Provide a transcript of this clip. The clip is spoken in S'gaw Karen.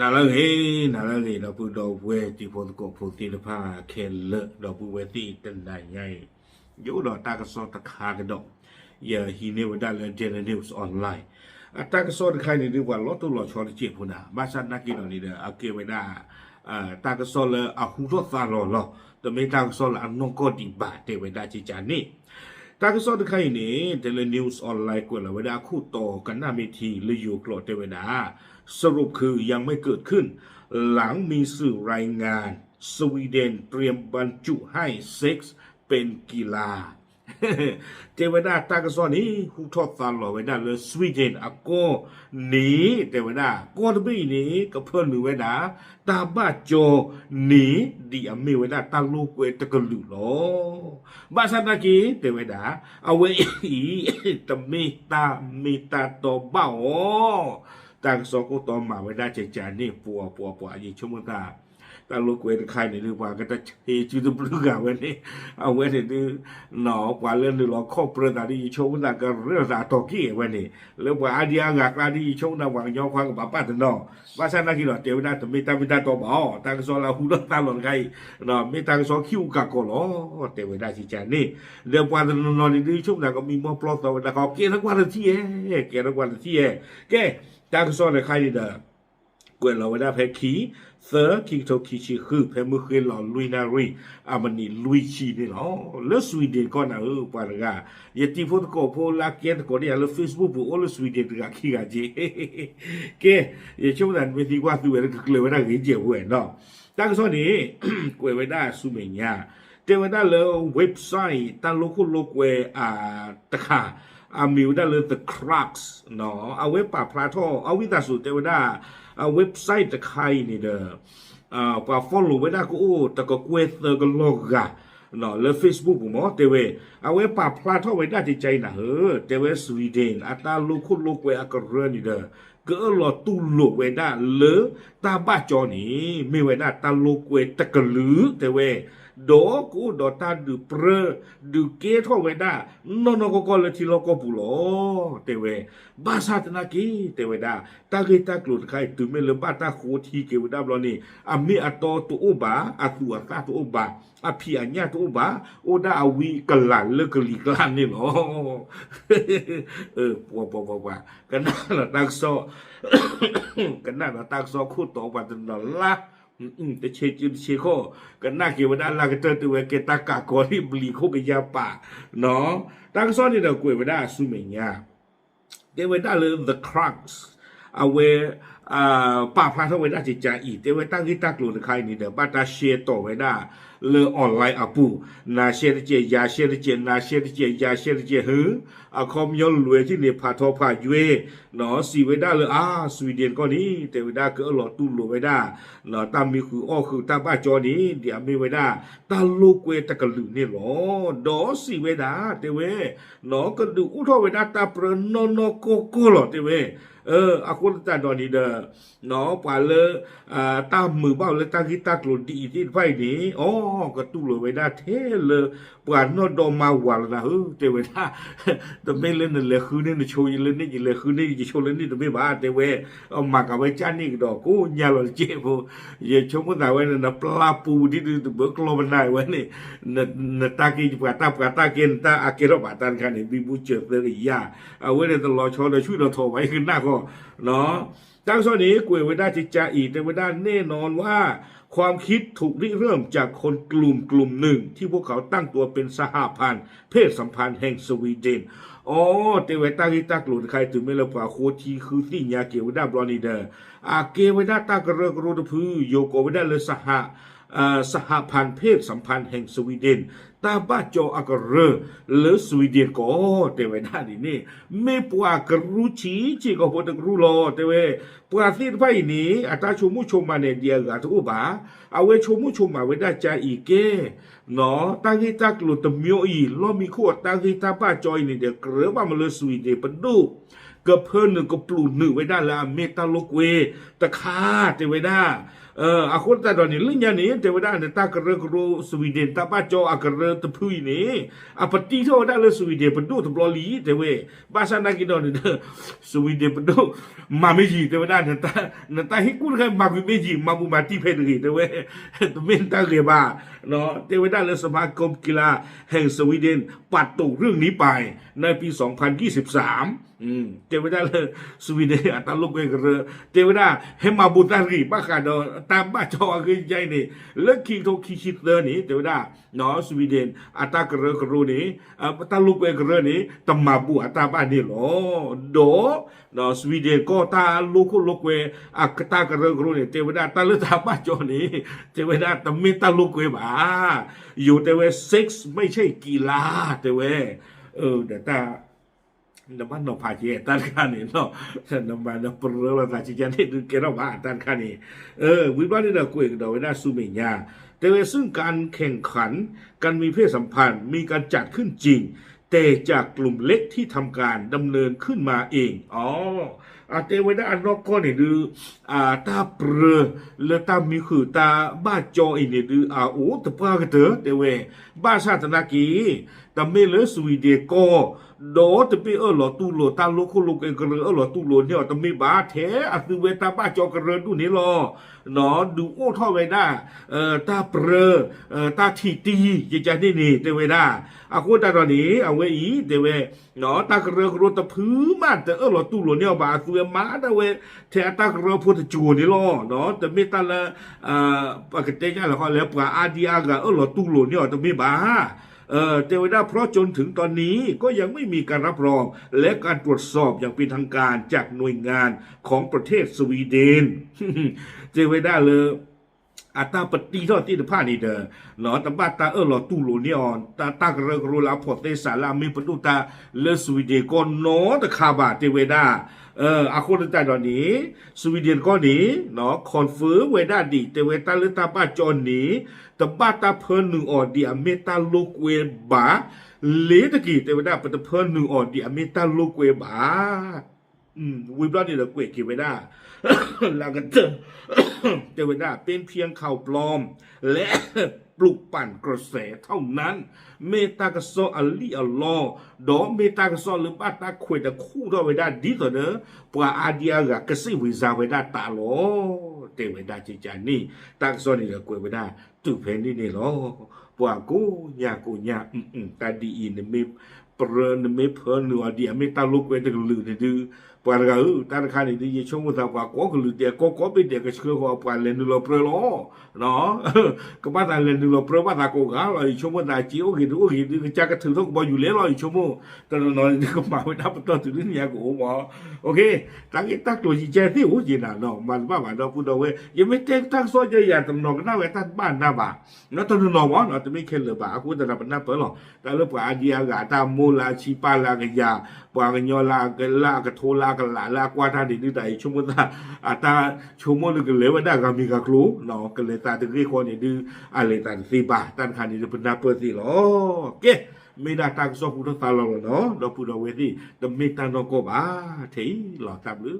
နၤလၢအဂ့ၤ, နၤလၢအဂ့ၤ ဒီပုၢ်ဒီဝဲၢ်တံၤဖိသကိးဖိသ့ၣ်တဖၣ်ခဲလၢာ်, ဒီပုၢ်ဝဲၢ်သ့ၣ်တနၤညါအံၤ, ယအိၣ်ဒီးတၢ်ကစီၣ်တခါကဒီး, ယဟံးန့ၢ်ဝဲဒၣ်လၢ Daily News Online အတၢ်ကစီၣ်တခါအံၤန့ၣ်ဒုး ပှၤလီၤတိၢ်လီၤဆီတစဲးဖိနၤ, ဘၣ်ဆၣ်သနာ်က့ဒီးန့ၣ်ဒီး အကဲဝဲဒၣ် တၢ်ကစီၣ်လၢအဟူထီၣ်သါလီၤလီၤ, တမ့ၢ်တၢ်ကစီၣ်လၢအနီၢ်ကီၢ်ဒံးဘၣ် တဲဝဲဒၣ်ကကန့ၣ် တၢ်ကစီၣ်တခါအံၤန့ၣ် Daily News Online ကွဲးလီၤဝဲဒၣ်အခိၣ်တီကနၣ်မ့ၢ်ထံလၢယိၤကျိာ်တဲဝဲဒၣ် สรุปคือยังไม่เกิดขึ้น หลังมีสื่อรายงาน สวีเดนเตรียมบรรจุให้เซ็กส์เป็นกีฬา တဲဝဲဒၣ်တၢ်ကစီၣ်န့ၣ် ဟူထီၣ်သါလီၤဝဲဒၣ်လၢ Sweden အကီၢ်န့ၣ် တဲဝဲဒၣ် ကီၢ်တဘ့ၣ်အံၤန့ၣ် ကဖၢနုာ်ဝဲဒၣ် တၢ်ဘၣ်ကၠီန့ၣ် ဒ်အမ့ၢ်ဝဲဒၣ်တၢ်လိာ်ကွဲတကလုာ်လီၤ. ဘၣ်ဆၣ်သနာ်က့ တဲဝဲဒၣ် အဝဲအံၤ တမ့ၢ်တၢ်မ့ၢ်တၢ်တီဘၣ်အီၤ တၢ်ကစီၣ်ခိၣ်တီမၤဝဲဒၣ်ကကန့ၣ် ပှၤပှၤပှၤ ယဆိကမိၣ်သး တၢ်လိာ်ကွဲတခါအံၤန့ၣ်ဒုး ပှၤကတၢၢ်ဆံးစုတဘျုးဂၤဝဲန့ၣ် အဝဲန့ၣ်ဒုး ပှၤလၢနုာ်လီၤခီၣ်ပြၢသးဒ် ယဆိကမိၣ်သးကရၢၢ်သးအတီၢ်က့ၢ်ဝဲန့ၣ် လၢပှၤအါဒံအါဂၤကျါဒ် ယဆိကမိၣ်သးပှၤကညီခွါကဘၣ်ပာ်တနီၤ ဘၣ်ဆၣ်သနာ်က့ဒီး တဲဝဲဒၣ်တမ့ၢ်တၢ်မ့ၢ်တၢ်တီဘၣ်အီၤ တၢ်ကစီၣ်လၢအဟူထီၣ်သါလီၤတခါအံၤ မ့ၢ်တၢ်ကစီၣ်ခံအိၣ်ကးကီးလီၤ တဲဝဲဒၣ်ကကန့ၣ် ဒီးပှၤတနီၤနီၤန့ၣ်ဒုး ယဆိကမိၣ်သးကမံမီၢ်ပျီသီဝဲဒၣ် ကဲထီၣ်ကွၢ်တထံၣ်ဧဲ ကဲထီၣ်ကွၢ်တထံၣ်ဧဲ ကဲ တၢ်ကစီၣ်တခါအံၤန့ၣ်ဒီး ကွဲးလီၤဝဲဒၣ်ဖဲခံ သၢ ခံကထိခံဆံဃု ဖဲမုၢ်ဃ့လီၤလွံၢ်နၣ်ရံၣ် အမံးနံးလွံၢ်ဆံန့ၣ်လီၤ. လၢ Sweden ကီၢ်နၤဧၢ ပှၤတဂၤ ယတံၤဖိသကိးဖိလၢအကဲသကိးန့ၢ်ယၤလၢ Facebook ပူၤ အိၣ်လၢ Sweden တဂၤခံဂၤက့ ကဲ ယဆိကမိၣ်သးနမ့ၢ်သံကွၢ်သုဝဲလၢကကျၢၤဝဲဒၣ်ဂ့ၤကဲးဖိဝဲနီၤ တၢ်ကစီၣ်န့ၣ် ကွဲးဝဲဒၣ်ဆူမဲာ်ညါ တဲဝဲဒၣ်လၢ website တၢ်လိာ်ခိၣ်လိာ်ကွဲ တခါ အမံၤဝဲဒၣ်လၢ The Crux အဝဲပာ်ဖျါထီၣ် အဝံသးစူၤတဲဝဲဒၣ် အ website တခါအံၤန့ၣ်ဒီး ပှၤ follow ဝဲဒၣ်ကအိၣ်တကကွဲၢ်သၢကလီၢ်ဂၤ လၢ Facebook ပူၤမ့ၢ် တဲဝဲ အဝဲပာ်ဖျါထီၣ်ဝဲဒၣ်ကကအံၤနၤဧၢ တဲဝဲ Sweden အတၢ်လိာ်ခိၣ်လိာ်ကွဲအကရၢန့ၣ်ဒီး ကအၢၣ်လီၤတူၢ်လိာ်ဝဲဒၣ်လၢ တၢ်ဘၣ်ကၠီန့ၣ် မ့ၢ်ဝဲဒၣ်တၢ်လိာ်ကွဲတကလုာ် တဲဝဲ ဒီးကအိၣ်ဒီးတၢ်ဒုးပြၢ ဒုးကဲထီၣ်ဝဲဒၣ် နီၢ်နီၢ်ကီၢ်ကီၢ်လၢထံလီၢ်ကီၢ်ပူၤလီၤ တဲဝဲ ဘၣ်ဆၣ်သနာ်က့ တဲဝဲဒၣ် တၢ်ဂ့ၢ်တၢ်ကျိၤတခါအံၤ တုၤမ့ၢ်လၢဘၣ်တၢ်ဃိထံက့ၤဝဲဒၣ်ဘျီန့ၣ် အမ့ၢ်အတီတအိၣ်ဘၣ် အသူၣ်အသးတအိၣ်ဘၣ် အဖံးအညၣ်တအိၣ်ဘၣ် အိၣ်ဒၣ်အဝံအကလၤလၢကလံၤကျါန့ၣ်လီၤ ပှၤပှၤပှၤပှၤ ကနၣ်ဒီးတၢ်ကစီၣ် ကနၣ်ဒီးတၢ်ကစီၣ်ခိၣ်တီပှၤတနီၤလါ တဆံးစုတဆံးခိၣ် ကနၣ်က့ၤဝဲဒၣ်လၢကတၢၢ်တုၤဝဲကဲတၢ်ကးကီၤလံဘျံးခိၣ်ကယၤပာ် တၢ်ကစီၣ်န့ၣ်ဒီးကွဲးဝဲဒၣ်ဆူမဲာ်ညါ တဲဝဲဒၣ်လၢ The Crux အဝဲ ပာ်ဖျါထီၣ်ဝဲဒၣ်ကကအံၤ တဲဝဲတၢ်ဂ့ၢ်တၢ်ကျိၤတခါအံၤန့ၣ်ဒီး ဘၣ်တၢ် share တီၣ်ဝဲဒၣ်လၢ online အပူၤ နၤ share တကဲး ယၤ share တကဲး နၤ share တကဲး ယၤ share တကဲး ဟု အခီပညီလွဲၤထံၣ်န့ၣ် ဖးထီဖးယွဲ စံးဝဲဒၣ်လၢအါ Sweden ကီၢ်န့ၣ် တဲဝဲဒၣ်ကအၢၣ်လီၤတူၢ်လိာ်ဝဲဒၣ် တၢ်မံဃုာ်အီၣ်ဃုာ်တၢ်ဘၣ်ကၠီန့ၣ် ဒ်အမ့ၢ်ဝဲဒၣ် တၢ်လိာ်ကွဲတကလုာ်န့ၣ်လီၤ. ဒီးစံးဝဲဒၣ် တဲဝဲ ကဒုးအိၣ်ထီၣ်ဝဲဒၣ်တၢ်ပြၢနီၢ်နီၢ်ကီၢ်ကီၢ်လီၤ တဲဝဲ အဃိသတးဒီးန့ၣ်ဒီး ပှၤလၢ တၢ်မုာ်ဘၣ်ဝဲလၢတၢ်ဂ့ၢ်တၢ်ကျိၤဒ်အံၤသ့ၣ်တဖၣ်အံၤန့ၣ် အီ ကတူၢ်လိာ်ဝဲဒၣ်ထဲလၢ ပှၤနီၢ်ဒီမါဝၤလီၤနၤဧၢ တဲဝဲဒၣ် တမ့ၢ်လၢနလဲၤဃုန့ၢ်နဆိလၢန့ၣ် ယလဲၤဃုန့ၢ်ယဆိလၢန့ၣ်တမ့ၢ်ဘၣ် တဲဝဲ မၤကၤဝဲကၢ်န့ၣ်ကဒီးကိးညါလီၤတကဲးဖိ ယဆိကမိၣ်သးဝဲန့ၣ် နပျၢ်ပူၤဒ်ဒုးတဘၢကျီပနၢ်ဝဲန့ၣ် နတၢ်က့ၤပှၤတၢ်ပှၤတၢ်ကဲ နတၢ်အကဲထီၣ်ဘၣ်တၢ်တခါန့ၣ် ဘံဘူစၢၤသၢကယၤ အဝဲန့ၣ်တလီၤဆီဒီးဆူၣ်ဒီးထီၣ်ဘၣ် ယကနၣ်ဃီ တၢ်ကစီၣ်န့ၣ် ကွဲးဝဲဒၣ်ကကအံၤ တဲဝဲဒၣ် แน่นอนว่าความคิดถูกริเริ่มจากคนกลุ่มกลุ่มหนึ่งที่พวกเขาตั้งตัวเป็นสหพันธ์เพศสัมพันธ์แห่งสวีเดน အီ တဲဝဲတၢ်ဂ့ၢ်တၢ်ကျိၤတခါအံၤ တုၤမ့ၢ်လၢပှၤဃိထံဃုသ့ၣ်ညါက့ၤဝဲဒၣ်ဘျီန့ၣ်ဒီး အကဲဝဲဒၣ်တၢ်ကရၢကရိတဖု ယိၤကိးဝဲဒၣ်လၢ สห สหพันธ์เพศสัมพันธ์แห่งสวีเดน တၢ်ဘၣ်ကၠီအကရၢလၢ Sweden ကီၢ် တဲဝဲဒၣ်ဒ်န့ၣ် မ့ၢ်ပှၤကရူၢ်ဆံးဆံးကီၢ်ဖိတကရူၢ်လီၤ တဲဝဲ ပှၤသ့ၣ်တဖၣ်အံၤန့ၣ် အတၢ်ဆိကမိၣ်ဆိကမးန့ၣ် ဒ်အဂၤတအိၣ်ဘၣ် အဝဲဆိကမိၣ်ဆိကမးဝဲဒၣ်ကကအံၤကဲ တၢ်ဂ့ၢ်တၢ်ကျိၤတမံၤအံၤ လီၢ်မံခိၣ်အတၢ်ဂ့ၢ်တၢ်ဘၣ်ကၠီအံၤန့ၣ်ဒီး ကြၢးဘၣ်မးလၢ Sweden ပဒိၣ် ကဖၢနုာ်ကပျုာ်နုာ်ဝဲဒၣ်လၢအမ့ၢ်တၢ်လိာ်ကွဲတခါ တဲဝဲဒၣ် အဃိသတးဒီးန့ၣ် လၢညါန့ၣ် တဲဝဲဒၣ် နတၢ်ကရၢကရိ Sweden တၢ်ဘၣ်ကၠီအကရၢတဖုအံၤန့ၣ် အပတံထီၣ်ဝဲဒၣ်လၢ Sweden ပဒိၣ်တဘျီလံ တဲဝဲ, ဘၣ်ဆၣ်နာ်က့ဒီးန့ၣ် Sweden ပဒိၣ် မၤမ့ၢ်ယံၤ တဲဝဲဒၣ် နတၢ်ဟ့ၣ်ကူၣ်တခါ မၤကွံာ်မ့ၢ်ယံၤ မၤဘူၣ်မၤတံၢ်ဖဲတဂ့ၤ တဲဝဲ, တမ့ၢ်နတၢ်ဂဲၤဘၣ် တဲဝဲဒၣ်လၢ สมาคมกีฬาแห่งสวีเดน ปัดตกเรื่องนี้ไปในปีสองพันยี่สิบสาม တဲဝဲဒၣ်လၢ Sweden အတၢ်လိာ်ကွဲကရၢ တဲဝဲဒၣ် ဟဲမၤဘူၣ်သးတဂ့ၤ ဘၣ်ဃးဒီးတၢ်ဘၣ်ကၠီအဂ့ၢ်အံၤန့ၣ် လၢခံကထိခံဆံသၢန့ၣ် တဲဝဲဒၣ် Sweden အတၢ်ကရၢကရိန့ၣ် တၢ်လိာ်ကွဲကရၢန့ၣ် တမၤဘူၣ်အတၢ်ဘၣ်န့ၣ်လီၤ. ဒီး Sweden ကီၢ်တၢ်လိာ်ခိၣ်လိာ်ကွဲ အတၢ်ကရၢကရိန့ၣ် တဲဝဲဒၣ်တၢ်လၢတၢ်ဘၣ်ကၠီန့ၣ် တဲဝဲဒၣ်တမ့ၢ်တၢ်လိာ်ကွဲဘၣ်. ယိၤတဲဝဲ sex ไม่ใช่กีฬา တဲဝဲ, ဒီးတၢ် နဘၣ်နီၤဖးကဲ တၢ်တခါန့ၣ် နမၤနပရၢလိာ်သးကကန့ၣ် ဒုးကဲထီၣ်ဘၣ် တၢ်တခါန့ၣ် ဝံၤဘျီန့ၣ်ဒီးကွဲးကဒီးဝဲဒၣ်ဆူမဲာ်ညါ တဲဝဲ ซึ่งการแข่งขันการมีเพศสัมพันธ์มีการจัดขึ้นจริง แต่จากกลุ่มเล็กที่ทำการดำเนินขึ้นมาเอง အတဲဝဲဒၣ်အနီၢ်ကီၢ်န့ၣ်ဒုး တၢ်ပြၢ လၢတၢ်မံဃုာ်တၢ်ဘၣ်ကၠီအံၤန့ၣ်ဒုး အအိၣ်တပှၢ်ကတၢၢ် တဲဝဲ, ဘၣ်ဆၣ်သနာ်က့ တမ့ၢ်လၢ Sweden ကီၢ် ဒီးတမ့ၢ်အၢၣ်လီၤတူၢ်လိာ်တၢ်လိာ်ခိၣ်လိာ်ကွဲကရၢ အၢၣ်လီၤတူၢ်လိာ်န့ၢ်အီၤတမ့ၢ်ဘၣ် ထဲအသုဝဲတၢ်ဘၣ်ကၠီကရၢဒူၣ်န့ၣ်လီၤ. ဒုးအိၣ်ထီၣ်ဝဲဒၣ် တၢ်ပြၢ တၢ်ထံၣ်တံၢ် ယကန့ၣ်န့ၣ် တဲဝဲဒၣ် အဃိသတးဒီးန့ၣ် အဝဲအံၤ တဲဝဲ တၢ်ကရၢကရိတဖုမးတအၢၣ်လီၤတူၢ်လိာ်န့ၢ်အီၤဘၣ် အသုဝဲမၤဒၣ်ဝဲ ထဲအတၢ်ကရၢဖိတစိၤန့ၣ်လီၤ. တမ့ၢ်တၢ်လၢ ပကတဲညါလၢဃီလဲ ပှၤအါဒံအါဂၤအၢၣ်လီၤတူၢ်လိာ်န့ၢ်အီၤတမ့ၢ်ဘၣ် တဲဝဲဒၣ် เพราะจนถึงตอนนี้ก็ยังไม่มีการรับรองและการตรวจสอบอย่างเป็นทางการจากหน่วยงานของประเทศสวีเดน တဲဝဲဒၣ်လၢ အတၢ်ပတံထီၣ်သ့ၣ်တဖၣ်န့ၣ်ဒီး တဘၣ်တၢ်အၢၣ်လီၤတူၢ်လိာ်န့ၢ်အီၤ တၢ်ကရၢကရိလၢအဖိးသဲစးလၢအမ့ၢ်ပဒိၣ်တၢ်လၢ Sweden ကီၢ်နီတခါဘၣ် တဲဝဲဒၣ် အဃိသတးဒီးန့ၣ် Sweden ကီၢ်န့ၣ် confirm ဝဲဒၣ်ဒံး တဲဝဲတၢ်လၢတၢ်ဘၣ်ကၠီန့ၣ် တဘၣ်တၢ်ဖၢနုာ်အီၤဒ်အမ့ၢ်တၢ်လိာ်ကွဲဘၣ် လ့ၤတက့ၢ် တဲဝဲဒၣ် ပတဖၢနုာ်အီၤဒ်အမ့ၢ်တၢ်လိာ်ကွဲဘၣ် ဝံၤဘျီန့ၣ်ဒီးကွဲးက့ၤဝဲဒၣ် လၢကတၢၢ် တဲဝဲဒၣ် เป็นเพียงข่าวปลอมและปลุกปั่นกระแสเท่านั้น မ့ၢ်တၢ်ကစီၣ်အလံၣ်အလီ ဒီးမ့ၢ်တၢ်ကစီၣ်လၢဘၣ်တၢ်ခွဲးတခူၣ်ထီၣ်ဝဲဒၣ်ဒ်သိးဒီး ပှၤအါဒံအါဂၤကစံးဝံၤစါဝဲဒၣ်တၢ်လီၤ တဲဝဲဒၣ်ကကန့ၣ် တၢ်ကစီၣ်န့ၣ်ဒီးကွဲးဝဲဒၣ် တုၤဖဲန့ၣ်န့ၣ်လီၤ. ပှၤကိးညါကိးညါ တၢ်ဒ်အံၤ နမ့ၢ်ပြၢ နမ့ၢ်ဖၢနုာ်အီၤဒ်အမ့ၢ်တၢ်လိာ်ကွဲတကလုာ်န့ၣ်ဒုး ပှၤတဂၤဧၢ တၢ်တခါန့ၣ်ဒုး ယဆိကမိၣ်သးပှၤကိးကလုာ်ဒဲး ကိးကိးဘ့ၣ်ဒဲး ကဆှၢဃီၤပှၤလဲၤနုာ်လီၤပြၢလီၤ ကဘၣ်သးလဲၤနုာ်လီၤပြၢဘၣ်သးကိးဂၤလီၤ ယဆိကမိၣ်သးစ့အိၣ်ဂ့ၤတအိၣ်ဂ့ၤဒုး ကစၢ်ကထုးထီၣ်ကဘီယူၤလဲၤလီၤ ယဆိကမိၣ် တနီၤနီၤန့ၣ်ဒုး ကမၤဝဲဒၣ်ပတီၢ်တုၤလၢညါကအိၣ်မး တၢ်ဂ့ၢ်တၢ်ကျိၤယကဲသ့ၣ်အိၣ်က့ၤနၤနီၤ မၤတဘၣ်ဘၣ်ဒီပုၢ်ဒီဝဲၢ် ယမ့ၢ်တဲတၢ်ကစီၣ်ယဲယၤတနီၤကနၣ်ဝဲတၢ်တဘၣ်နၢ်ဘၣ် တနီၤနီၤမး တမ့ၢ်ခဲလၢာ်ဘၣ် အဃိသတးဒီးပနၢ်ပၢၢ်လီၤ တၢ်လၢပှၤအါဒံအါဂၤ တၢ်မိၢ်လၢအဆံးပၢ်လၢအကယၤ ပှၤကညီလၢအကလၢအကထိလၢအကလးလၢအကွၢ်တၢ်န့ၣ်ဒုး တၢ်အံၤဆိကမိၣ်သး အတၢ်ဆိကမိၣ်လၢကလဲၤဝဲဒၣ်ဂၤမံၤဂၤကျိၤ ကလဲၤသးတဂ့ၢ်ဃီန့ၣ်ဒုး အလဲၤသးတသ့ဘၣ် တၢ်တခါန့ၣ်ဒုး ပနၢ်ပၢၢ်သ့လီၤ ကဲ မ့ၢ်ဒၣ်တၢ်ကစီၣ်ဟူထီၣ်သါလီၤလီၤနီၤ ဒီပုၢ်ဒီဝဲၢ်သ့ၣ် တမ့ၢ်တၢ်နီၢ်ကီၢ်ဘၣ် ထဲအံၤလီၤ တၢ်ဘျုး